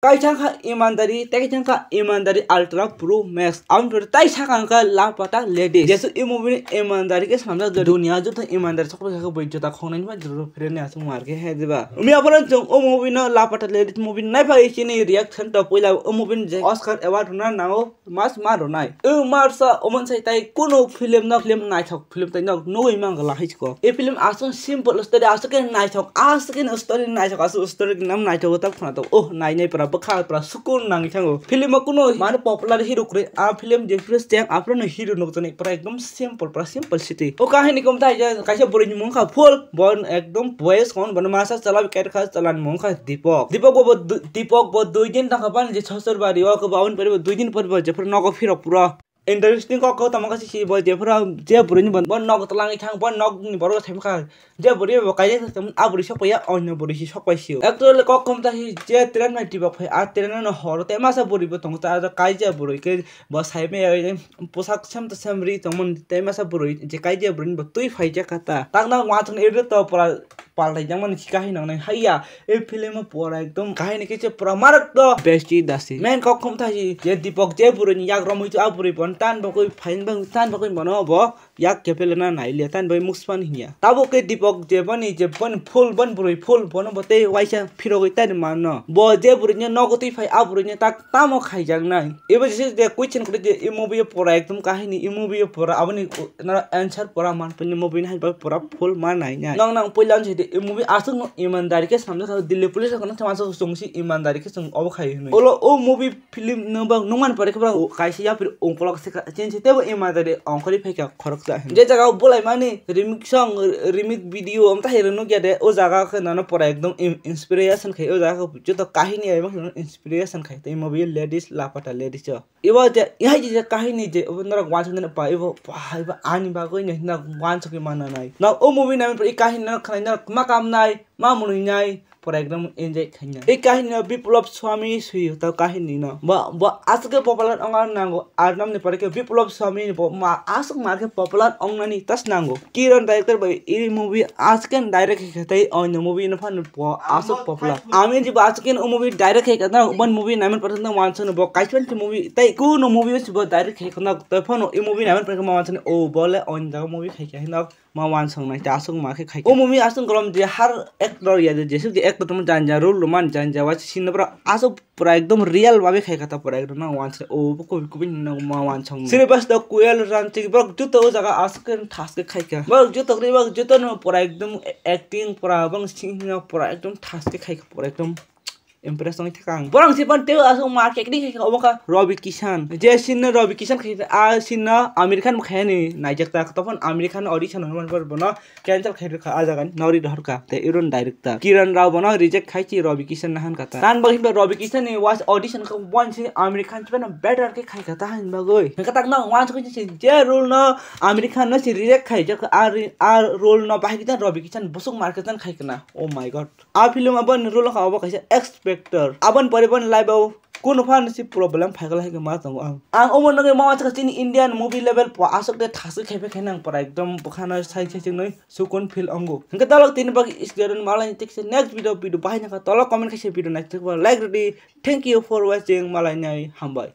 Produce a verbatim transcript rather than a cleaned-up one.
Kaisa kha Imandari, tei kaisa kha Imandari Ultra Pro Max. Aboni pore tai saka wngkha Lapata Ladies. Jesu e movie ni Imandari khe swnamjak, dunia joto Imandari sok kha bui jota khongnai ma juru phireni aswk mar khe he diba. Umi aphano chwng o movie no Lapata Ladies movie nai phai chini reaction to puila o movie ni je Oscar award rwna nango. Mas ma rwnai. O marsa omo sai tai kuno film no film naithok film tai no nugui mangla hai chiko. E film aswk simple story aswk khe naithok aswk khe story naithok aswk story nam naithok ta khna to. Oh nainai pra bwkha pra sukun nang thango. Film o kuno mano popular hero kwrwi a film je first time aphro no hero nuk jani pra ekdom simple pra simple city. O kahini kom tai je kaisa bwrwi ni mung kha full bon ekdom boys kon bon masa chala ker kha chala ni mung kha Dipok. Dipok bo bo du- Dipok bo dui din tang kha ban je Sosor bari o khe bo aboni pore bo dui din pore bo jephru nogo phirok pura. Interesting kok kok tamo kasi si bo jephru je bwrwi ni bo nogo twlangwi thang bo nog ni borok themkha. Je bwrwi bo kaijak thang a bwrwi sok paiya onyo bwrwi si sok pai sio. Actually kok kom ta hi je train bai Dipok phai a train no horo te masa bwrwi bo tongo ta kaijak bwrwi khe bo sai maya pusak sem to sem ri tongmani tei masa bwrwi je kaijak bwrwi bo twi phai jak kha ta. Takna wansong ero to pura paltai jakmani si kahini nangnai haiya. E film o pura ekdom kahini khe se pura marak to besti dasi. Main kok khum thai je Dipok je bwrwi ni yak romwi chu a bwrwi bon tan bagwi phain bang tan bagwi bono bo yak kepelena nailia tan bagwi mukspan hinya. Tabuk khe Dipok je boni je boni full bon bwrwi full bono bo tei waisa phirogwi tani manno. Bo je bwrwi ni nogo twi phai a bwrwi ni tak tamo khaijaknai. Ebo jese je question kwrwi je e movie o pura ekdom kahini e movie o pura aboni noro answer pura man pini movie ni hai bai pura full ma nai nai. Nang nang puila wngse de e movie aswk no imandari khe samjak kha Delhi police rok no thangma aswk chwng si imandari khe chwng obo khai hinwi. Olo o movie film no bang nungmani pore khe bang kaisa yapri ongkolok se kha chin si tebo imandari ongkhorwi phai kha khoroksa hinwi. Je jaga o bolai mani remix song remix video amta hai rwnuk ya de o jaga khe nono pura ekdom im- inspiration khai o jaga khe joto kahini abo inspiration khai tei movie ladies lapata ladies o. Ibo je, ihai je kahini je, ibo norok wansuk nani pa, ibo, pa, ibo ani bagwi no hinna wansukwi manna nai. No, o movie naimani pore, i kahini no khwnai norok ma kam nai, ma mwnwi nai, pura ekdom enjoy khaina. I kahini no Biplab Swami swi, ta kahini no. Bo, bo aswk khe popular ongna nango, ar namni pore khe Biplab Swami ni bo ma aswk mar khe popular ongnani tas nango. Kiran director bai i movie aswk khe direct khe tei onyo movie no phano bo aswk popular. Ami je bo aswk khe o movie direct khe kana, bon movie naimani pore no wansuk no bo kaisa movie tei kuno movie o se bo direct khai khwna tei phano i movie naiman pore ma wansani o bo le on jaga movie khai khai no ma wansong nai ta aswk ma khe khai. O movie aswk golom je har actor ya je jesuk je actor tamo janja role rwman janja wa sin bra aswk pura ekdom real babe khai kha ta pura ekdom no wansani o bo kubi kubi no ma wansong nai. Sri bas da kuel ran tik bro juto o jaga aswk khe thas khe khai kha bro juto kri bro juto no pura ekdom acting pura bang sing no pura ekdom thas khe khai kha pura ekdom. Impress wngwi thaka ang. Borok se ban teo aswk market ni khai obo kha Robi Kishan. Je scene no Robi Kishan khai a scene no Amir Khan bo khai ni naijak ta. Topon Amir Khan audition hwnwi bono cancel khai rwkha a jaga ni nori rohorkha. Te iron director Kiran Rao bono reject khai chi Robi Kishan na han kata. Tan bagwi himba Robi Kishan ni was audition kha wan si Amir Khan chibano better khe khai kata han bagwi. Hwnkhe tak no wan si je role no Amir Khan no si reject khai jak a ri- a role no bahai kitan Robi Kishan busuk market tan khai kana. Oh my god. A film aboni role kha obo kaisa X Factor. Aboni pore boni life o kunu phan si problem phaikal hai ma tongo ang. Ang omo nugui ma chini Indian movie level po aswk de thaswi khaipe khainang pora ekdom bukhana sai sai chingnoi sukun feel ongo. Hingke dalok tini bagi isdiaron malai tik se next video video bahai naka tolo comment kaisa video nai tik like ready. Thank you for watching malai nai hambai.